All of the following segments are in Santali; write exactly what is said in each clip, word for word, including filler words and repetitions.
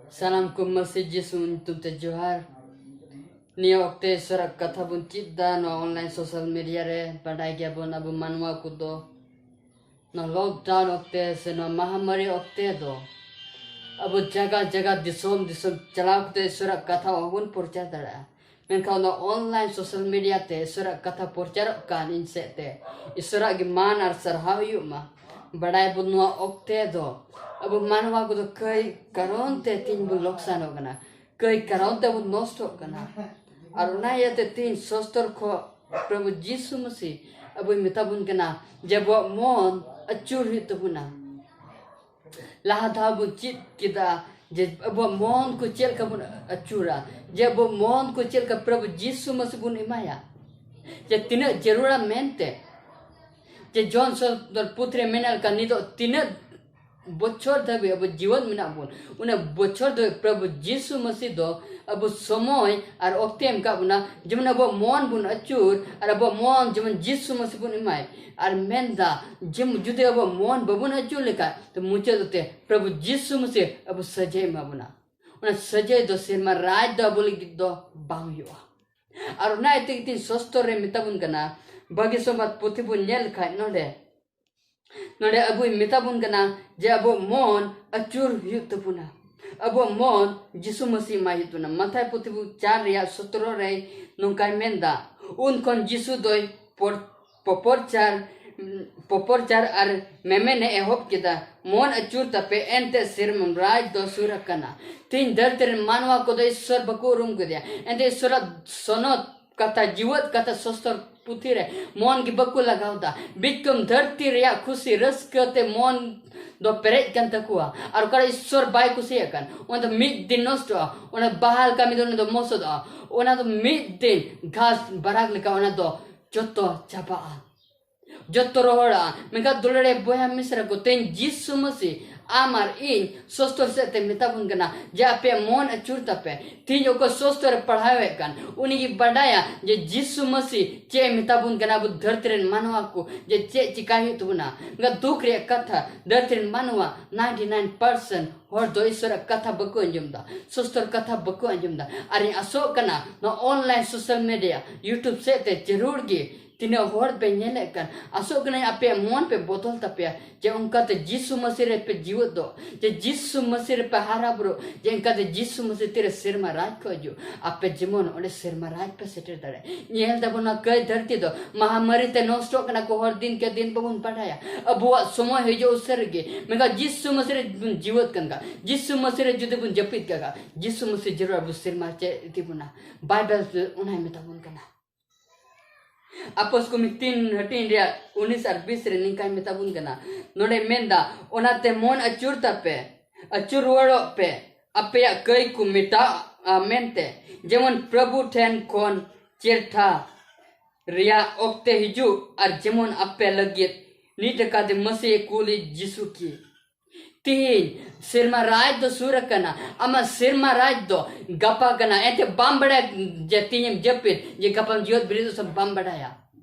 ᱥᱟᱱᱟᱢ ᱠᱚ ᱢᱟᱹᱥᱤ ᱡᱤᱥᱩ ᱧᱩᱛᱩᱢ ᱛᱮ ᱡᱚᱦᱟᱨ᱾ ᱱᱤᱭᱟᱹ ᱚᱠᱛᱮ ᱤᱥᱚᱨᱟᱜ ᱠᱟᱛᱷᱟ ᱵᱚᱱ ᱪᱮᱫ ᱫᱟ ᱱᱚᱣᱟ online social media ᱨᱮ᱾ ᱵᱟᱰᱟᱭ ᱜᱮᱭᱟᱵᱚᱱ ᱟᱵᱚ ᱢᱟᱱᱣᱟ ᱠᱚᱫᱚ ᱱᱚᱣᱟ lockdown ᱚᱠᱛᱮ ᱥᱮ ᱱᱚᱣᱟ ᱢᱟᱦᱟᱢᱟᱨᱤ ᱚᱠᱛᱮ ᱫᱚ ᱟᱵᱚ ᱡᱟᱭᱜᱟ ᱡᱟᱭᱜᱟ, ᱫᱤᱥᱚᱢ ᱫᱤᱥᱚᱢ ᱪᱟᱞᱟᱣ ᱠᱟᱛᱮ ᱤᱥᱚᱨᱟᱜ ᱠᱟᱛᱷᱟ ᱚᱦᱚᱵᱚᱱ ᱯᱨᱚᱪᱟᱨ ᱫᱟᱲᱮᱭᱟᱜᱼᱟ᱾ ᱢᱮᱱᱠᱷᱟᱱ ᱚᱱᱟ online social media ᱛᱮ ᱤᱥᱚᱨᱟᱜ ᱠᱟᱛᱷᱟ ᱯᱨᱚᱪᱟᱨᱚᱜ ᱠᱟᱱ ᱤᱧ ᱥᱮᱫ ᱛᱮ ᱤᱥᱚᱨᱟᱜ ᱜᱮ ᱢᱟᱱ ᱟᱨ ᱥᱟᱨᱦᱟᱣ ᱦᱩᱭᱩᱜ ᱢᱟ᱾ ᱵᱟᱰᱟᱭ ᱵᱚᱱ ᱱᱚᱣᱟ ᱚᱠᱛᱮ ᱫᱚ ᱟᱵᱚ ᱢᱟᱱᱣᱟ ᱠᱚᱫᱚ ᱠᱟᱹᱭ ᱠᱟᱨᱚᱱ ᱛᱮ ᱛᱤᱧ ᱵᱚᱱ ᱞᱚᱠᱥᱟᱱᱚᱜ ᱠᱟᱱᱟ, ᱠᱟᱹᱭ ᱠᱟᱨᱚᱱ ᱛᱮ ᱵᱚᱱ ᱱᱚᱥᱴᱚᱜ ᱠᱟᱱᱟ᱾ ᱟᱨ ᱚᱱᱟ ᱤᱭᱟᱹᱛᱮ ᱛᱤᱧ ᱥᱚᱥᱛᱚᱨ ᱠᱷᱚ ᱯᱨᱚᱵᱷᱩ ᱡᱤᱥᱩ ᱢᱟᱹᱥᱤ ᱟᱵᱚᱭ ᱢᱮᱛᱟ ᱵᱚᱱ ᱠᱟᱱᱟ ᱡᱮ ᱟᱵᱚᱣᱟᱜ ᱢᱚᱱ ᱟᱹᱪᱩᱨ ᱦᱩᱭᱩᱜ ᱛᱟᱵᱚᱱᱟ᱾ ᱞᱟᱦᱟ ᱫᱷᱟᱣ ᱵᱚᱱ ᱪᱮᱫ ᱠᱮᱫᱟ ᱡᱮ ᱟᱵᱚᱣᱟᱜ ᱢᱚᱱ ᱠᱚ ᱪᱮᱫ ᱞᱮᱠᱟ ᱵᱚᱱ ᱟᱹᱪᱩᱨᱟ, ᱡᱮ ᱟᱵᱚᱣᱟᱜ ᱢᱚᱱ ᱠᱚ ᱪᱮᱫ ᱞᱮᱠᱟ ᱯᱨᱚᱵᱷᱩ ᱡᱤᱥᱩ ᱢᱟᱹᱥᱤ ᱵᱚᱱ ᱮᱢᱟᱭᱟ, ᱡᱮ ᱛᱤᱱᱟᱹᱜ ᱡᱟᱹᱨᱩᱲᱟ ᱢᱮᱱᱛᱮ᱾ ᱡᱮ ᱡᱚᱱ ᱥᱚᱫᱚᱨ ᱯᱩᱛᱷᱤ ᱨᱮ ᱢᱮᱱᱟᱜ ᱞᱮᱠᱟ, ᱱᱤᱛᱚᱜ ᱛᱤᱱᱟᱹᱜ ᱵᱚᱪᱷᱚᱨ ᱫᱷᱟᱹᱵᱤᱡ ᱟᱵᱚ ᱡᱤᱣᱮᱫ ᱢᱮᱱᱟᱜ ᱵᱚᱱ, ᱩᱱᱟᱹᱜ ᱵᱚᱪᱷᱚᱨ ᱫᱷᱟᱹᱵᱤᱡ ᱯᱨᱚᱵᱷᱩ ᱡᱤᱥᱩ ᱢᱟᱹᱥᱤ ᱫᱚ ᱟᱵᱚ ᱥᱚᱢᱚᱭ ᱟᱨ ᱚᱠᱛᱮ ᱮᱢ ᱠᱟᱜ ᱵᱚᱱᱟ, ᱡᱮᱢᱚᱱ ᱟᱵᱚᱣᱟᱜ ᱢᱚᱱ ᱵᱚᱱ ᱟᱹᱪᱩᱨ ᱟᱨ ᱟᱵᱚᱣᱟᱜ ᱢᱚᱱ ᱡᱮᱢᱚᱱ ᱡᱤᱥᱩ ᱢᱟᱹᱥᱤ ᱵᱚᱱ ᱮᱢᱟᱭ᱾ ᱟᱨ ᱢᱮᱱᱫᱟ, ᱡᱮ ᱡᱩᱫᱤ ᱟᱵᱚᱣᱟᱜ ᱢᱚᱱ ᱵᱟᱵᱚᱱ ᱟᱹᱪᱩᱨ ᱞᱮᱠᱷᱟᱡ, ᱛᱚ ᱢᱩᱪᱟᱹᱫ ᱛᱮ ᱯᱨᱚᱵᱷᱩ ᱡᱤᱥᱩ ᱢᱟᱹᱥᱤ ᱟᱵᱚ ᱥᱟᱹᱡᱟᱹᱭ ᱮᱢᱟ ᱵᱚᱱᱟ᱾ ᱚᱱᱟ ᱥᱟᱹᱡᱟᱹᱭ ᱫᱚ ᱥᱮᱨᱢᱟ ᱨᱟᱡᱽ ᱫᱚ ᱟᱵᱚ ᱞᱟᱹᱜᱤᱫ ᱫᱚ ᱵᱟᱝ ᱦᱩᱭᱩᱜᱼᱟ᱾ ᱟᱨ ᱚᱱᱟ ᱤᱭᱟᱹᱛᱮ ᱛᱤᱧ ᱥᱚᱥᱛᱚᱨ ᱨᱮ ᱢᱮᱛᱟ ᱵᱚᱱ ᱠᱟᱱᱟ, ᱵᱷᱟᱹᱜᱤ ᱥᱚᱢᱵᱟᱫ ᱯᱩᱛᱷᱤ ᱵᱚᱱ ᱧᱮᱞ ᱞᱮᱠᱷᱟᱡ ᱱᱚᱰᱮ, ᱱᱚᱰᱮ ᱟᱵᱚᱭ ᱢᱮᱛᱟ ᱵᱚᱱ ᱠᱟᱱᱟ ᱡᱮ ᱟᱵᱚ ᱢᱚᱱ ᱟᱹᱪᱩᱨ ᱦᱩᱭᱩᱜ ᱛᱟᱵᱚᱱᱟ᱾ ᱟᱵᱚ ᱢᱚᱱ ᱡᱤᱥᱩ ᱢᱟᱹᱥᱤ ᱮᱢᱟᱭ ᱦᱩᱭᱩᱜ ᱛᱟᱵᱚᱱᱟ᱾ ᱢᱟᱛᱷᱟᱭ ᱯᱩᱛᱷᱤ ᱵᱩᱠ ᱪᱟᱨ ᱨᱮᱭᱟᱜ ᱥᱚᱛᱨᱚ ᱨᱮ ᱱᱚᱝᱠᱟᱭ ᱢᱮᱱᱫᱟ, ᱩᱱ ᱠᱷᱚᱱ ᱡᱤᱥᱩ ᱫᱚᱭ ᱯᱚᱨ-, ᱯᱚᱯᱚᱨᱪᱟᱨ, ᱯᱚᱯᱚᱨᱪᱟᱨ ᱟᱨ ᱢᱮᱢᱮᱱ ᱮ ᱮᱦᱚᱵ ᱠᱮᱫᱟ, ᱢᱚᱱ ᱟᱹᱪᱩᱨ ᱛᱟᱯᱮ, ᱮᱱᱛᱮ ᱥᱮᱨᱢᱟ ᱨᱟᱡᱽ ᱫᱚ ᱥᱩᱨ ᱟᱠᱟᱱᱟ᱾ ᱛᱮᱦᱮᱧ ᱫᱷᱟᱹᱨᱛᱤ ᱨᱮᱱ ᱢᱟᱱᱣᱟ ᱠᱚᱫᱚ ᱤᱥᱥᱚᱨ ᱵᱟᱠᱚ ᱩᱨᱩᱢ ᱠᱮᱫᱮᱭᱟ, ᱮᱱᱛᱮ ᱤᱥᱥᱚᱨᱟᱜ ᱥᱚᱱᱚᱛ ᱠᱟᱛᱷᱟ, ᱡᱤᱣᱮᱫ ᱠᱟᱛᱷᱟ ᱥᱚᱥᱛᱚᱨ ᱯᱩᱛᱷᱤ ᱨᱮ ᱢᱚᱱ ᱜᱮ ᱵᱟᱠᱚ ᱞᱟᱜᱟᱣ ᱫᱟ᱾ ᱵᱤᱪᱠᱚᱢ ᱫᱷᱟᱹᱨᱛᱤ ᱨᱮᱭᱟᱜ ᱠᱷᱩᱥᱤ ᱨᱟᱹᱥᱠᱟᱹ ᱛᱮ ᱢᱚᱱ ᱫᱚ ᱯᱮᱨᱮᱡ ᱠᱟᱱ ᱛᱟᱠᱚᱣᱟ᱾ ᱟᱨ ᱚᱠᱟᱨᱮ ᱤᱥᱥᱚᱨ ᱵᱟᱭ ᱠᱩᱥᱤᱭᱟᱜ ᱠᱟᱱ, ᱚᱱᱟ ᱫᱚ ᱢᱤᱫ ᱫᱤᱱ ᱱᱚᱥᱴᱚᱜᱼᱟ᱾ ᱚᱱᱟ ᱵᱟᱦᱟᱞ ᱠᱟᱹᱢᱤ ᱫᱚ ᱚᱱᱟ ᱫᱚ ᱢᱚᱥᱚᱫᱚᱜᱼᱟ᱾ ᱚᱱᱟ ᱫᱚ ᱢᱤᱫ ᱫᱤᱱ ᱜᱷᱟᱥ ᱵᱟᱨᱟᱠ ᱞᱮᱠᱟ ᱚᱱᱟ ᱫᱚ ᱡᱚᱛᱚ ᱪᱟᱵᱟᱜᱼᱟ, ᱡᱚᱛᱚ ᱨᱚᱦᱚᱲᱟ᱾ ᱢᱮᱱᱠᱷᱟᱱ ᱫᱩᱞᱟᱹᱲᱤᱭᱟᱹ ᱵᱚᱭᱦᱟ ᱢᱤᱥᱨᱟ ᱠᱚ, ᱛᱮᱦᱮᱧ ᱡᱤᱥᱩ ᱢᱟᱹᱥᱤ ᱟᱢ ᱟᱨ ᱤᱧ ᱥᱚᱥᱛᱚᱨ ᱥᱮᱫ ᱛᱮ ᱢᱮᱛᱟ ᱵᱚᱱ ᱠᱟᱱᱟ ᱡᱮ ᱟᱯᱮᱭᱟᱜ ᱢᱚᱱ ᱟᱹᱪᱩᱨ ᱛᱟᱯᱮ᱾ ᱛᱤᱦᱤᱧ ᱚᱠᱚᱭ ᱥᱚᱥᱛᱚᱨ ᱮ ᱯᱟᱲᱦᱟᱣᱮᱫ ᱠᱟᱱ, ᱩᱱᱤ ᱜᱮ ᱵᱟᱰᱟᱭᱟ ᱡᱮ ᱡᱤᱥᱩ ᱢᱟᱹᱥᱤ ᱪᱮᱫ ᱮ ᱢᱮᱛᱟ ᱵᱚᱱ ᱠᱟᱱᱟ ᱟᱵᱚ ᱫᱷᱟᱹᱨᱛᱤ ᱨᱮᱱ ᱢᱟᱱᱣᱟ ᱠᱚ, ᱡᱮ ᱪᱮᱫ ᱪᱤᱠᱟᱭ ᱦᱩᱭᱩᱜ ᱛᱟᱵᱚᱱᱟ᱾ ᱚᱱᱠᱟ ᱫᱩᱠ ᱨᱮᱭᱟᱜ ᱠᱟᱛᱷᱟ, ᱫᱷᱟᱹᱨᱛᱤ ᱨᱮᱱ ᱢᱟᱱᱣᱟ ninety nine percent ᱦᱚᱲ ᱫᱚ ᱤᱥᱚᱨᱟᱜ ᱠᱟᱛᱷᱟ ᱵᱟᱠᱚ ᱟᱸᱡᱚᱢ ᱮᱫᱟ, ᱥᱚᱥᱛᱚᱨ ᱠᱟᱛᱷᱟ ᱵᱟᱠᱚ ᱟᱸᱡᱚᱢ ᱮᱫᱟ᱾ ᱟᱨᱤᱧ ᱟᱥᱚᱜ ᱠᱟᱱᱟ ᱱᱚᱣᱟ online social media, YouTube ᱥᱮᱫ ᱛᱮ ᱡᱟᱹᱨᱩᱲ ᱜᱮ ᱛᱤᱱᱟᱹᱜ ᱦᱚᱲ ᱯᱮ ᱧᱮᱞᱮᱫ ᱠᱟᱱ, ᱟᱥᱚᱜ ᱠᱟᱹᱱᱟᱹᱧ ᱟᱯᱮᱭᱟᱜ ᱢᱚᱱ ᱯᱮ ᱵᱚᱫᱚᱞ ᱛᱟᱯᱮᱭᱟ, ᱡᱮ ᱚᱱᱠᱟᱛᱮ ᱡᱤᱥᱩ ᱢᱟᱹᱥᱤ ᱨᱮ ᱯᱮ ᱡᱤᱣᱮᱫ ᱫᱚ, ᱡᱮ ᱡᱤᱥᱩ ᱢᱟᱹᱥᱤ ᱨᱮ ᱯᱮ ᱦᱟᱨᱟ ᱵᱩᱨᱩ, ᱡᱮ ᱚᱱᱠᱟᱛᱮ ᱡᱤᱥᱩ ᱢᱟᱹᱥᱤ ᱛᱤᱨᱮ ᱥᱮᱨᱢᱟ ᱨᱟᱡᱽ ᱠᱚ ᱦᱤᱡᱩᱜ, ᱟᱯᱮ ᱡᱮᱢᱚᱱ ᱚᱸᱰᱮ ᱥᱮᱨᱢᱟ ᱨᱟᱡᱽ ᱯᱮ ᱥᱮᱴᱮᱨ ᱫᱟᱲᱮᱭᱟᱜ᱾ ᱧᱮᱞ ᱫᱟᱵᱚᱱ ᱱᱚᱣᱟ ᱠᱟᱹᱭ ᱫᱷᱟᱹᱨᱛᱤ ᱫᱚ ᱢᱟᱦᱟᱢᱟᱨᱤ ᱛᱮ ᱱᱚᱥᱴᱚᱜ ᱠᱟᱱᱟ ᱠᱚ, ᱦᱚᱲ ᱫᱤᱱ ᱠᱮ ᱫᱤᱱ ᱵᱟᱵᱚᱱ ᱵᱟᱰᱟᱭᱟ᱾ ᱟᱵᱚᱣᱟᱜ ᱥᱚᱢᱚᱭ ᱦᱤᱡᱩᱜ ᱩᱥᱟᱹᱨ ᱜᱮ, ᱢᱮᱱᱠᱷᱟᱱ ᱡᱤᱥᱩ ᱢᱟᱹᱥᱤ ᱨᱮ ᱵᱚᱱ ᱡᱤᱣᱮᱫ ᱠᱟᱱ ᱠᱷᱟᱱ, ᱡᱤᱥᱩ ᱢᱟᱹᱥᱤ ᱨᱮ ᱡᱩᱫᱤ ᱵᱚᱱ ᱡᱟᱹᱯᱤᱫ ᱠᱟᱜ ᱠᱷᱟᱱ, ᱡᱤᱥᱩ ᱢᱟᱹᱥᱤ ᱡᱟᱹᱨᱩᱲ ᱟᱵᱚ ᱥᱮᱨᱢᱟ ᱪᱮᱫ ᱤᱫᱤ ᱵᱚᱱᱟ᱾ ᱵᱟᱭᱵᱮᱞ ᱚᱱᱟᱭ ᱢᱮᱛᱟ ᱵᱚᱱ ᱠᱟᱱᱟ᱾ ᱟᱯᱚᱥ ᱠᱚ ᱢᱤᱫ ᱛᱤᱱ ᱦᱟᱹᱴᱤᱧ ᱨᱮᱭᱟᱜ ᱩᱱᱤᱥ ᱟᱨ ᱵᱤᱥ ᱨᱮ ᱱᱤᱝᱠᱟᱭ ᱢᱮᱛᱟ ᱵᱚᱱ ᱠᱟᱱᱟ᱾ ᱱᱚᱰᱮ ᱢᱮᱱᱫᱟ, "ᱚᱱᱟᱛᱮ ᱢᱚᱱ ᱟᱹᱪᱩᱨ ᱛᱟᱯᱮ, ᱟᱹᱪᱩᱨ ᱨᱩᱣᱟᱹᱲᱚᱜ ᱯᱮ, ᱟᱯᱮᱭᱟᱜ ᱠᱟᱹᱭ ᱠᱚ ᱢᱮᱴᱟᱜᱼᱟ ᱢᱮᱱᱛᱮ, ᱡᱮᱢᱚᱱ ᱯᱨᱚᱵᱷᱩ ᱴᱷᱮᱱ ᱠᱷᱚᱱ ᱪᱮᱨᱴᱷᱟ ᱨᱮᱭᱟᱜ ᱚᱠᱛᱮ ᱦᱤᱡᱩᱜ, ᱟᱨ ᱡᱮᱢᱚᱱ ᱟᱯᱮ ᱞᱟᱹᱜᱤᱫ ᱱᱤᱛ ᱟᱠᱟᱫᱮ ᱢᱟᱹᱥᱤ ᱠᱩᱞᱤ ᱡᱤᱥᱩ ᱠᱤ?" ᱛᱤᱦᱤᱧ ᱥᱮᱨᱢᱟ ᱨᱟᱡᱽ ᱫᱚ ᱥᱩᱨ ᱟᱠᱟᱱᱟ᱾ ᱟᱢᱟᱜ ᱥᱮᱨᱢᱟ ᱨᱟᱡᱽ ᱫᱚ ᱜᱟᱯᱟ ᱠᱟᱱᱟ᱾ ᱮᱱᱛᱮ ᱵᱟᱢ ᱵᱟᱲᱟᱭᱟ ᱡᱮ ᱛᱤᱦᱤᱧᱮᱢ ᱡᱟᱹᱯᱤᱫ, ᱡᱮ ᱜᱟᱯᱟᱢ ᱡᱤᱣᱮᱫ ᱵᱮᱨᱮᱫᱚᱜ ᱥᱮ ᱵᱟᱢ ᱵᱟᱰᱟᱭᱟ᱾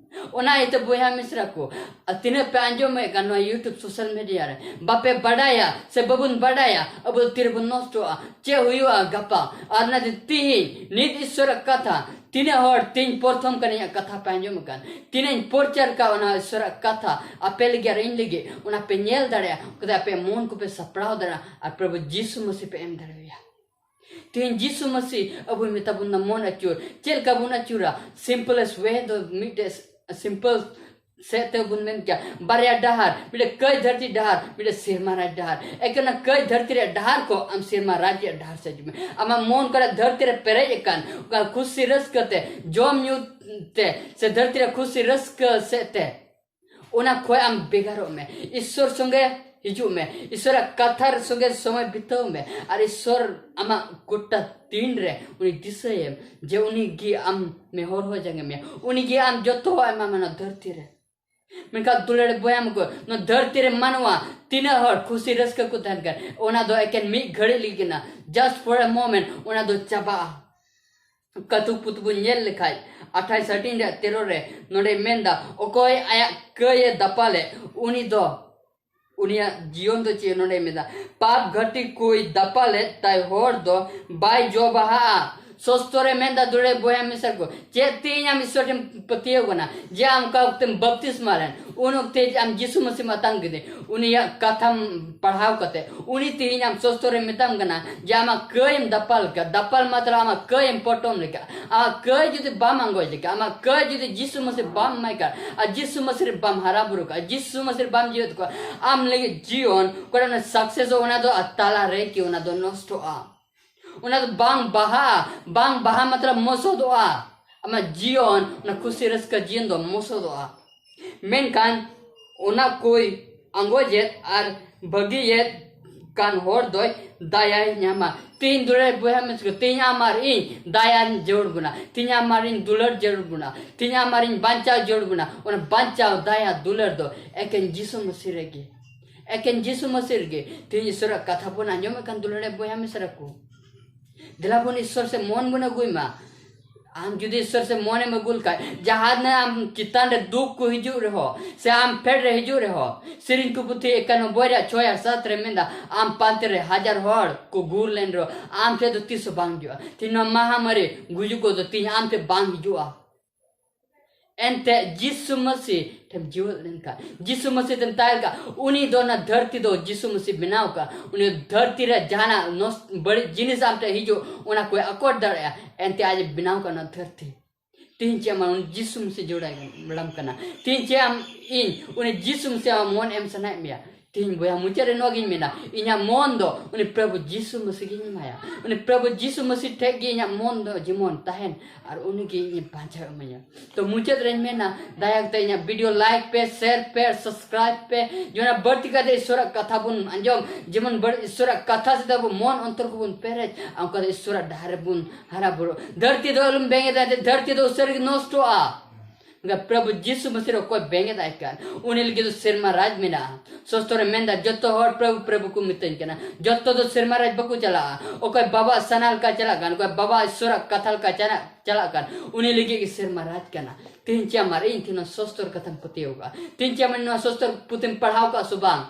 ᱚᱱᱟ ᱤᱭᱟᱹᱛᱮ ᱵᱚᱭᱦᱟ ᱢᱤᱥᱨᱟ ᱠᱚ, ᱟᱨ ᱛᱤᱱᱟᱹᱜ ᱯᱮ ᱟᱸᱡᱚᱢᱮᱫ ᱠᱟᱱ ᱱᱚᱣᱟ YouTube, social media ᱨᱮ, ᱵᱟᱯᱮ ᱵᱟᱰᱟᱭᱟ ᱥᱮ ᱵᱟᱵᱚᱱ ᱵᱟᱰᱟᱭᱟ ᱟᱵᱚ ᱫᱚ ᱛᱤᱨᱮᱵᱚᱱ ᱱᱚᱥᱴᱚᱜᱼᱟ, ᱪᱮᱫ ᱦᱩᱭᱩᱜᱼᱟ ᱜᱟᱯᱟ᱾ ᱟᱨ ᱚᱱᱟᱛᱮ ᱛᱤᱦᱤᱧ ᱱᱤᱛ ᱤᱥᱥᱚᱨᱟᱜ ᱠᱟᱛᱷᱟ, ᱛᱤᱱᱟᱹᱜ ᱦᱚᱲ ᱛᱤᱦᱤᱧ ᱯᱨᱚᱛᱷᱚᱢ ᱠᱟᱱᱟ ᱤᱧᱟᱹᱜ ᱠᱟᱛᱷᱟ ᱯᱮ ᱟᱸᱡᱚᱢ ᱟᱠᱟᱫ, ᱛᱤᱱᱟᱹᱜ ᱤᱧ ᱯᱨᱚᱪᱟᱨ ᱠᱟᱜ ᱚᱱᱟ ᱤᱥᱥᱚᱨᱟᱜ ᱠᱟᱛᱷᱟ ᱟᱯᱮ ᱞᱟᱹᱜᱤᱫ ᱟᱨ ᱤᱧ ᱞᱟᱹᱜᱤᱫ, ᱚᱱᱟ ᱯᱮ ᱧᱮᱞ ᱫᱟᱲᱮᱭᱟᱜᱼᱟ᱾ ᱚᱱᱠᱟᱛᱮ ᱟᱯᱮ ᱢᱚᱱ ᱠᱚᱯᱮ ᱥᱟᱯᱲᱟᱣ ᱫᱟᱲᱮᱭᱟᱜᱼᱟ ᱟᱨ ᱯᱨᱚᱵᱷᱩ ᱡᱤᱥᱩ ᱢᱟᱹᱥᱤ ᱯᱮ ᱮᱢ ᱫᱟᱲᱮᱣᱟᱭᱟ᱾ ᱛᱮᱦᱮᱧ ᱡᱤᱥᱩ ᱢᱟᱹᱥᱤ ᱟᱵᱚᱭ ᱢᱮᱛᱟ ᱵᱚᱱᱟ ᱢᱚᱱ ᱟᱹᱪᱩᱨ᱾ ᱪᱮᱫ ᱞᱮᱠᱟ ᱵᱚᱱ ᱟᱹᱪᱩᱨᱟ? Simplest way ᱫᱚ ᱢᱤᱫᱴᱮᱡ simple ᱥᱮᱫ ᱛᱮ ᱵᱚᱱ ᱢᱮᱱ ᱠᱮᱭᱟ, ᱵᱟᱨᱭᱟ ᱰᱟᱦᱟᱨ, ᱢᱤᱫᱴᱮᱡ ᱠᱟᱹᱭ ᱫᱷᱟᱹᱨᱛᱤ ᱰᱟᱦᱟᱨ, ᱢᱤᱫᱴᱮᱡ ᱥᱮᱨᱢᱟ ᱨᱟᱡᱽ ᱰᱟᱦᱟᱨ᱾ ᱮᱠᱮᱱ ᱚᱱᱟ ᱠᱟᱹᱭ ᱫᱷᱟᱹᱨᱛᱤ ᱨᱮᱭᱟᱜ ᱰᱟᱦᱟᱨ ᱠᱚ ᱟᱢ ᱥᱮᱨᱢᱟ ᱨᱟᱡᱽ ᱨᱮᱭᱟᱜ ᱰᱟᱦᱟᱨ ᱥᱮᱫ ᱦᱤᱡᱩᱜ ᱢᱮ᱾ ᱟᱢᱟᱜ ᱢᱚᱱ ᱠᱚᱨᱮ ᱫᱷᱟᱹᱨᱛᱤ ᱨᱮ ᱯᱮᱨᱮᱡ ᱟᱠᱟᱱ ᱚᱠᱟ ᱠᱷᱩᱥᱤ ᱨᱟᱹᱥᱠᱟᱹ ᱛᱮ, ᱡᱚᱢ ᱧᱩ ᱛᱮ, ᱥᱮ ᱫᱷᱟᱹᱨᱛᱤ ᱨᱮ ᱠᱷᱩᱥᱤ ᱨᱟᱹᱥᱠᱟᱹ ᱥᱮᱫ ᱛᱮ, ᱚᱱᱟ ᱠᱷᱚᱡ ᱟᱢ ᱵᱷᱮᱜᱟᱨᱚᱜ ᱢᱮ᱾ ᱤᱥᱥᱚᱨ ᱥᱚᱸᱜᱮ ᱦᱤᱡᱩᱜ ᱢᱮ᱾ ᱤᱥᱥᱚᱨᱟᱜ ᱠᱟᱛᱷᱟ ᱥᱚᱸᱜᱮ ᱥᱚᱢᱚᱭ ᱵᱤᱛᱟᱹᱣ ᱢᱮ᱾ ᱟᱨ ᱤᱥᱥᱚᱨ ᱟᱢᱟᱜ ᱜᱚᱴᱟ ᱫᱤᱱ ᱨᱮ ᱩᱱᱤ ᱫᱤᱥᱟᱹᱭᱮᱢ, ᱡᱮ ᱩᱱᱤ ᱜᱮ ᱟᱢ ᱢᱮ ᱦᱚᱨ ᱦᱚᱸ ᱡᱟᱸᱜᱮ ᱢᱮᱭᱟ᱾ ᱩᱱᱤ ᱜᱮ ᱟᱢ ᱡᱚᱛᱚᱣᱟᱜ ᱮᱢᱟᱢᱟ ᱱᱚᱣᱟ ᱫᱷᱟᱹᱨᱛᱤ ᱨᱮ᱾ ᱢᱮᱱᱠᱷᱟᱱ ᱫᱩᱞᱟᱹᱲ ᱵᱚᱭᱦᱟ ᱢᱤᱥᱨᱟ ᱠᱚ, ᱱᱚᱣᱟ ᱫᱷᱟᱹᱨᱛᱤ ᱨᱮ ᱢᱟᱱᱣᱟ ᱛᱤᱱᱟᱹᱜ ᱦᱚᱲ ᱠᱷᱩᱥᱤ ᱨᱟᱹᱥᱠᱟᱹ ᱠᱚ ᱛᱟᱦᱮᱱ ᱠᱟᱱ, ᱚᱱᱟ ᱫᱚ ᱮᱠᱮᱱ ᱢᱤᱫ ᱜᱷᱟᱹᱲᱤᱡ ᱞᱟᱹᱜᱤᱫ ᱠᱟᱱᱟ, just for a moment, ᱚᱱᱟ ᱫᱚ ᱪᱟᱵᱟᱜᱼᱟ᱾ ᱠᱟᱹᱛᱩᱠ ᱯᱩᱛᱩ ᱵᱚᱱ ᱧᱮᱞ ᱞᱮᱠᱷᱟᱡ, ᱟᱴᱷᱟᱥ ᱦᱟᱹᱴᱤᱧ ᱨᱮᱭᱟᱜ ᱛᱮᱨᱚ ᱨᱮ ᱱᱚᱰᱮ ᱢᱮᱱᱫᱟ, ᱚᱠᱚᱭ ᱟᱭᱟᱜ ᱠᱟᱹᱭ ᱮ ᱫᱟᱯᱟᱞᱮ, ᱩᱱᱤ ᱫᱚ, ᱩᱱᱤᱭᱟᱜ ᱡᱤᱭᱚᱱ ᱫᱚ ᱪᱮᱫ ᱱᱚᱰᱮ ᱢᱮᱱᱫᱟ, ᱯᱟᱯ ᱜᱷᱟᱹᱴᱤ ᱠᱚᱭ ᱫᱟᱯᱟᱞᱮ ᱛᱟᱭ ᱦᱚᱲ ᱫᱚ ᱵᱟᱭ ᱡᱚ ᱵᱟᱦᱟᱜᱼᱟ᱾ ᱥᱚᱥᱛᱚ ᱨᱮ ᱢᱮᱱᱫᱟ, ᱫᱩᱞᱟᱹᱲ ᱵᱚᱭᱦᱟ ᱢᱤᱥᱨᱟ ᱠᱚ, ᱪᱮᱫ ᱛᱮᱦᱮᱧ ᱟᱢ ᱤᱥᱚᱨ ᱴᱷᱮᱱ ᱯᱟᱹᱛᱭᱟᱹᱣ ᱠᱟᱱᱟ? ᱡᱮ ᱟᱢ ᱚᱠᱟ ᱚᱠᱛᱮᱢ ᱵᱟᱯᱛᱤᱥᱢᱟ ᱞᱮᱱ, ᱩᱱ ᱚᱠᱛᱮ ᱟᱢ ᱡᱤᱥᱩ ᱢᱟᱹᱥᱤᱢ ᱟᱛᱟᱝ ᱠᱮᱫᱮ, ᱩᱱᱤᱭᱟᱜ ᱠᱟᱛᱷᱟᱢ ᱯᱟᱲᱦᱟᱣ ᱠᱟᱛᱮ, ᱩᱱᱤ ᱛᱮᱦᱮᱧ ᱟᱢ ᱥᱚᱥᱛᱚ ᱨᱮ ᱢᱮᱛᱟᱢ ᱠᱟᱱᱟ ᱡᱮ ᱟᱢᱟᱜ ᱠᱟᱹᱭ ᱮᱢ ᱫᱟᱯᱟᱞ ᱠᱟᱜᱼᱟ᱾ ᱫᱟᱯᱟᱞ ᱢᱚᱛᱞᱚᱵ ᱟᱢᱟᱜ ᱠᱟᱹᱭ ᱮᱢ ᱯᱚᱴᱚᱢ ᱞᱮᱠᱟ, ᱟᱢᱟᱜ ᱠᱟᱹᱭ ᱡᱩᱫᱤ ᱵᱟᱢ ᱟᱸᱜᱚᱪ ᱞᱮᱠᱟ, ᱟᱢᱟᱜ ᱠᱟᱹᱭ ᱡᱩᱫᱤ ᱡᱤᱥᱩ ᱢᱟᱹᱥᱤ ᱵᱟᱢ ᱮᱢᱟᱭ ᱠᱟᱜᱼᱟ, ᱟᱨ ᱡᱤᱥᱩ ᱢᱟᱹᱥᱤ ᱨᱮ ᱵᱟᱢ ᱦᱟᱨᱟ ᱵᱩᱨᱩ ᱠᱟᱜᱼᱟ, ᱡᱤᱥᱩ ᱢᱟᱹᱥᱤ ᱨᱮ ᱵᱟᱢ ᱡᱤᱣᱮᱫ ᱠᱚᱣᱟ, ᱟᱢ ᱞᱟᱹᱜᱤᱫ ᱡᱤᱭᱚᱱ ᱚᱠᱟᱨᱮ ᱚᱱᱟ success ᱚᱜ, ᱚᱱᱟ ᱫᱚ ᱛᱟᱞᱟ ᱨᱮ ᱠᱤ ᱚᱱᱟ ᱫᱚ ᱱᱚᱥᱴᱚᱜᱼᱟ᱾ ᱚᱱᱟ ᱫᱚ ᱵᱟᱝ ᱵᱟᱦᱟᱜᱼᱟ, ᱵᱟᱝ ᱵᱟᱦᱟ ᱢᱚᱛᱞᱚᱵ ᱢᱚᱥᱚᱫᱚᱜᱼᱟ᱾ ᱟᱢᱟᱜ ᱡᱤᱭᱚᱱ, ᱚᱱᱟ ᱠᱷᱩᱥᱤ ᱨᱟᱹᱥᱠᱟᱹ ᱡᱤᱭᱚᱱ ᱫᱚ ᱢᱚᱥᱚᱫᱚᱜᱼᱟ᱾ ᱢᱮᱱᱠᱷᱟᱱ ᱚᱱᱟ ᱠᱚᱭ ᱟᱸᱜᱚᱡᱮᱫ ᱟᱨ ᱵᱟᱹᱜᱤᱭᱮᱫ ᱠᱟᱱ ᱦᱚᱲ ᱫᱚᱭ ᱫᱟᱭᱟᱭ ᱧᱟᱢᱟ᱾ ᱛᱤᱦᱤᱧ ᱫᱩᱞᱟᱹᱲ ᱵᱚᱭᱦᱟ ᱢᱤᱥᱨᱟ ᱠᱚ, ᱛᱤᱦᱤᱧ ᱟᱢ ᱟᱨ ᱤᱧ ᱫᱟᱭᱟ ᱡᱟᱹᱨᱩᱲ ᱵᱚᱱᱟ, ᱛᱤᱦᱤᱧ ᱟᱢ ᱟᱨ ᱤᱧ ᱫᱩᱞᱟᱹᱲ ᱡᱟᱹᱨᱩᱲ ᱵᱚᱱᱟ, ᱛᱤᱦᱤᱧ ᱟᱢ ᱟᱨ ᱤᱧ ᱵᱟᱧᱪᱟᱣ ᱡᱟᱹᱨᱩᱲ ᱵᱚᱱᱟ᱾ ᱚᱱᱟ ᱵᱟᱧᱪᱟᱣ ᱫᱟᱭᱟ ᱫᱩᱞᱟᱹᱲ ᱫᱚ ᱮᱠᱮᱱ ᱡᱤᱥᱩ ᱢᱟᱹᱥᱤ ᱨᱮᱜᱮ, ᱮᱠᱮᱱ ᱡᱤᱥᱩ ᱢᱟᱹᱥᱤ ᱨᱮᱜᱮ᱾ ᱛᱤᱦᱤᱧ ᱤᱥᱚᱨᱟᱜ ᱠᱟᱛᱷᱟ ᱵᱚᱱ ᱟᱸᱡᱚᱢᱮᱫ ᱠᱟᱱ, ᱫᱩᱞᱟᱹᱲ ᱵᱚᱭᱦᱟ ᱢᱤᱥᱨᱟ ᱠᱚ, ᱫᱮᱞᱟ ᱵᱚᱱ ᱤᱥᱚᱨ ᱥᱮ ᱢᱚᱱ ᱵᱚᱱ ᱟᱹᱜᱩᱭ ᱢᱟ᱾ ᱟᱢ ᱡᱩᱫᱤ ᱤᱥᱚᱨ ᱥᱮ ᱢᱚᱱᱮᱢ ᱟᱹᱜᱩ ᱞᱮᱠᱷᱟᱡ, ᱡᱟᱦᱟᱸ ᱛᱤᱱᱟᱹᱜ ᱟᱢ ᱪᱮᱛᱟᱱ ᱨᱮ ᱫᱩᱠ ᱠᱚ ᱦᱤᱡᱩᱜ ᱨᱮᱦᱚᱸ, ᱥᱮ ᱟᱢ ᱯᱷᱮᱰ ᱨᱮ ᱦᱤᱡᱩᱜ ᱨᱮᱦᱚᱸ, ᱥᱮᱨᱮᱧ ᱠᱚ ᱯᱩᱛᱷᱤ ᱮᱠᱟᱱᱚᱵᱵᱳᱭ ᱨᱮᱭᱟᱜ ᱪᱷᱚᱭ ᱟᱨ ᱥᱟᱛ ᱨᱮ ᱢᱮᱱᱫᱟ, ᱟᱢ ᱯᱟᱱᱛᱮ ᱨᱮ ᱦᱟᱡᱟᱨ ᱦᱚᱲ ᱠᱚ ᱜᱩᱨ ᱞᱮᱱ ᱨᱮᱦᱚᱸ, ᱟᱢ ᱴᱷᱮᱱ ᱫᱚ ᱛᱤᱥ ᱦᱚᱸ ᱵᱟᱝ ᱦᱤᱡᱩᱜᱼᱟ᱾ ᱛᱤᱦᱤᱧ ᱱᱚᱣᱟ ᱢᱟᱦᱟᱢᱟᱨᱤ ᱜᱩᱡᱩᱜ ᱠᱚᱫᱚ ᱛᱤᱦᱤᱧ ᱟᱢ ᱴᱷᱮᱱ ᱵᱟᱝ ᱦᱤᱡᱩᱜᱼᱟ᱾ ᱮᱱᱛᱮ ᱡᱤᱥᱩ ᱢᱟᱹᱥᱤ ᱴᱷᱮᱱ ᱡᱤᱣᱮᱫ ᱞᱮᱱᱠᱷᱟᱱ, ᱡᱤᱥᱩ ᱢᱟᱹᱥᱤ ᱴᱷᱮᱱ ᱛᱟᱦᱮᱸ ᱞᱮᱱᱠᱷᱟᱱ, ᱩᱱᱤ ᱫᱚ ᱚᱱᱟ ᱫᱷᱟᱹᱨᱛᱤ ᱫᱚ ᱡᱤᱥᱩ ᱢᱟᱹᱥᱤ ᱵᱮᱱᱟᱣ ᱠᱟᱜ, ᱩᱱᱤ ᱫᱷᱟᱹᱨᱛᱤ ᱨᱮ ᱡᱟᱦᱟᱱᱟᱜ ᱱᱚᱥ-, ᱵᱟᱹᱲᱤᱡ ᱡᱤᱱᱤᱥ ᱟᱢ ᱴᱷᱮᱱ ᱦᱤᱡᱩᱜ, ᱚᱱᱟ ᱠᱚᱭ ᱟᱠᱚᱴ ᱫᱟᱲᱮᱭᱟᱜᱼᱟ᱾ ᱮᱱᱛᱮ ᱟᱡ ᱮ ᱵᱮᱱᱟᱣ ᱠᱟᱜ ᱚᱱᱟ ᱫᱷᱟᱹᱨᱛᱤ᱾ ᱛᱤᱦᱤᱧ ᱪᱮᱫ ᱟᱢ ᱩᱱᱤ ᱡᱤᱥᱩ ᱢᱟᱹᱥᱤ ᱡᱚᱲᱟᱭ ᱵᱟᱲᱟᱢ ᱠᱟᱱᱟ? ᱛᱤᱦᱤᱧ ᱪᱮᱫ ᱟᱢ ᱤᱧ ᱩᱱᱤ ᱡᱤᱥᱩ ᱢᱟᱹᱥᱤ ᱟᱢᱟᱜ ᱢᱚᱱ ᱮᱢ ᱥᱟᱱᱟᱭᱮᱫ ᱢᱮᱭᱟ? ᱛᱤᱦᱤᱧ ᱵᱚᱭᱦᱟ, ᱢᱩᱪᱟᱹᱫ ᱨᱮ ᱱᱚᱣᱟ ᱜᱤᱧ ᱢᱮᱱᱟ, ᱤᱧᱟᱹᱜ ᱢᱚᱱ ᱫᱚ ᱩᱱᱤ ᱯᱨᱚᱵᱷᱩ ᱡᱤᱥᱩ ᱢᱟᱹᱥᱤ ᱜᱤᱧ ᱮᱢᱟᱭᱟ᱾ ᱩᱱᱤ ᱯᱨᱚᱵᱷᱩ ᱡᱤᱥᱩ ᱢᱟᱹᱥᱤ ᱴᱷᱮᱡ ᱜᱮ ᱤᱧᱟᱹᱜ ᱢᱚᱱ ᱫᱚ ᱡᱮᱢᱚᱱ ᱛᱟᱦᱮᱱ, ᱟᱨ ᱩᱱᱤ ᱜᱮ ᱤᱧᱮ ᱵᱟᱧᱪᱟᱣ ᱤᱢᱟᱹᱧᱟ᱾ ᱛᱚ ᱢᱩᱪᱟᱹᱫ ᱨᱮᱧ ᱢᱮᱱᱟ, ᱫᱟᱭᱟ ᱠᱟᱛᱮ ᱤᱧᱟᱹᱜ video like ᱯᱮ, share ᱯᱮ, subscribe ᱯᱮ, ᱡᱮᱢᱚᱱ ᱵᱟᱹᱲᱛᱤ ᱠᱟᱛᱮ ᱤᱥᱚᱨᱟᱜ ᱠᱟᱛᱷᱟ ᱵᱚᱱ ᱟᱸᱡᱚᱢ, ᱡᱮᱢᱚᱱ ᱵᱟᱹᱲ-, ᱤᱥᱚᱨᱟᱜ ᱠᱟᱛᱷᱟ ᱥᱮᱫ ᱟᱵᱚ ᱢᱚᱱ ᱚᱱᱛᱚᱨ ᱠᱚᱵᱚᱱ ᱯᱮᱨᱮᱡ, ᱚᱱᱠᱟ ᱫᱚ ᱤᱥᱚᱨᱟᱜ ᱰᱟᱦᱟᱨ ᱨᱮᱵᱚᱱ ᱦᱟᱨᱟ ᱵᱩᱨᱩᱜ᱾ ᱫᱷᱟᱹᱨᱛᱤ ᱫᱚ ᱟᱞᱚᱢ ᱵᱮᱸᱜᱮᱫᱟ, ᱫᱷᱟᱹᱨᱛᱤ ᱫᱚ ᱩᱥᱟᱹᱨᱟ ᱜᱮ ᱱᱚᱥᱴᱚᱜᱼᱟ᱾ ᱯᱨᱚᱵᱷᱩ ᱡᱤᱥᱩ ᱢᱟᱹᱥᱤ ᱨᱮ ᱚᱠᱚᱭ ᱵᱮᱸᱜᱮᱫ ᱟᱭ ᱠᱟᱱ, ᱩᱱᱤ ᱞᱟᱹᱜᱤᱫ ᱫᱚ ᱥᱮᱨᱢᱟ ᱨᱟᱡᱽ ᱢᱮᱱᱟᱜᱼᱟ᱾ ᱥᱚᱥᱛᱚ ᱨᱮ ᱢᱮᱱᱫᱟ, ᱡᱚᱛᱚ ᱦᱚᱲ ᱯᱨᱚᱵᱷᱩ, ᱯᱨᱚᱵᱷᱩ ᱠᱚ ᱢᱤᱛᱟᱹᱧ ᱠᱟᱱᱟ᱾ ᱡᱚᱛᱚ ᱫᱚ ᱥᱮᱨᱢᱟ ᱨᱟᱡᱽ ᱵᱟᱠᱚ ᱪᱟᱞᱟᱜᱼᱟ᱾ ᱚᱠᱚᱭ ᱵᱟᱵᱟ ᱥᱟᱱᱟ ᱞᱮᱠᱟ ᱪᱟᱞᱟᱜ ᱠᱟᱱ, ᱚᱠᱚᱭ ᱵᱟᱵᱟ ᱤᱥᱚᱨᱟᱜ ᱠᱟᱛᱷᱟ ᱞᱮᱠᱟ ᱪᱟᱞᱟᱜ, ᱪᱟᱞᱟᱜ ᱠᱟᱱ, ᱩᱱᱤ ᱞᱟᱹᱜᱤᱫ ᱜᱮ ᱥᱮᱨᱢᱟ ᱨᱟᱡᱽ ᱠᱟᱱᱟ᱾ ᱛᱮᱦᱮᱧ ᱪᱮᱫ ᱟᱢ ᱟᱨ ᱤᱧ ᱛᱮᱦᱮᱧ ᱱᱚᱣᱟ ᱥᱚᱥᱛᱚᱨ ᱠᱟᱛᱷᱟᱢ ᱯᱟᱹᱛᱭᱟᱹᱣ ᱠᱟᱜᱼᱟ? ᱛᱮᱦᱮᱧ ᱪᱮᱫ ᱟᱢ ᱱᱚᱣᱟ ᱥᱚᱥᱛᱚᱨ ᱯᱩᱛᱷᱤᱢ ᱯᱟᱲᱦᱟᱣ ᱠᱟᱜᱼᱟ ᱥᱮ ᱵᱟᱝ?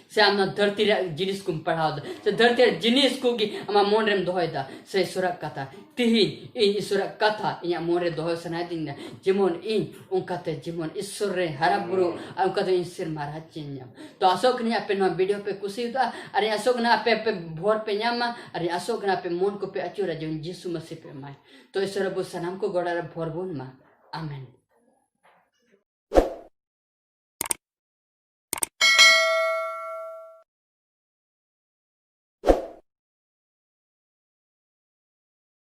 ᱥᱮ ᱟᱢ ᱱᱚᱣᱟ ᱫᱷᱟᱹᱨᱛᱤ ᱨᱮᱭᱟᱜ ᱡᱤᱱᱤᱥ ᱠᱚᱢ ᱯᱟᱲᱦᱟᱣ ᱮᱫᱟ, ᱥᱮ ᱫᱷᱟᱹᱨᱛᱤ ᱨᱮᱭᱟᱜ ᱡᱤᱱᱤᱥ ᱠᱚᱜᱮ ᱟᱢᱟᱜ ᱢᱚᱱ ᱨᱮᱢ ᱫᱚᱦᱚᱭᱮᱫᱟ, ᱥᱮ ᱤᱥᱚᱨᱟᱜ ᱠᱟᱛᱷᱟ? ᱛᱤᱦᱤᱧ ᱤᱧ ᱤᱥᱚᱨᱟᱜ ᱠᱟᱛᱷᱟ ᱤᱧᱟᱹᱜ ᱢᱚᱱ ᱨᱮ ᱫᱚᱦᱚ ᱥᱟᱱᱟᱭᱮᱫᱤᱧ ᱠᱟᱱᱟ, ᱡᱮᱢᱚᱱ ᱤᱧ ᱚᱱᱠᱟᱛᱮ ᱡᱮᱢᱚᱱ ᱤᱥᱚᱨ ᱨᱮ ᱦᱟᱨᱟ ᱵᱩᱨᱩ, ᱟᱨ ᱚᱱᱠᱟᱛᱮ ᱤᱧ ᱥᱮᱨᱢᱟ ᱨᱟᱡᱽ ᱤᱧ ᱧᱟᱢ᱾ ᱛᱚ ᱟᱥᱚᱜ ᱠᱟᱹᱱᱟᱹᱧ ᱟᱯᱮ ᱱᱚᱣᱟ ᱵᱷᱤᱰᱤᱭᱳ ᱯᱮ ᱠᱩᱥᱤᱭᱟᱫᱟ, ᱟᱨ ᱤᱧ ᱟᱥᱚᱜ ᱠᱟᱱᱟ ᱟᱯᱮ, ᱟᱯᱮ ᱵᱷᱚᱨ ᱯᱮ ᱧᱟᱢᱟ, ᱟᱨ ᱤᱧ ᱟᱥᱚᱜ ᱠᱟᱱᱟ ᱟᱯᱮ ᱢᱚᱱ ᱠᱚᱯᱮ ᱟᱹᱪᱩᱨᱟ ᱡᱮᱢᱚᱱ ᱡᱤᱥᱩ ᱢᱟᱹᱥᱤ ᱯᱮ ᱮᱢᱟᱭ᱾ ᱛᱚ ᱤᱥᱚᱨ ᱟᱵᱚ ᱥᱟᱱᱟᱢ ᱠᱚ ᱜᱚᱲᱟ ᱨᱮ ᱵᱷᱚᱨ ᱵᱚᱱ ᱢᱟ᱾ ᱟᱢᱮᱱ᱾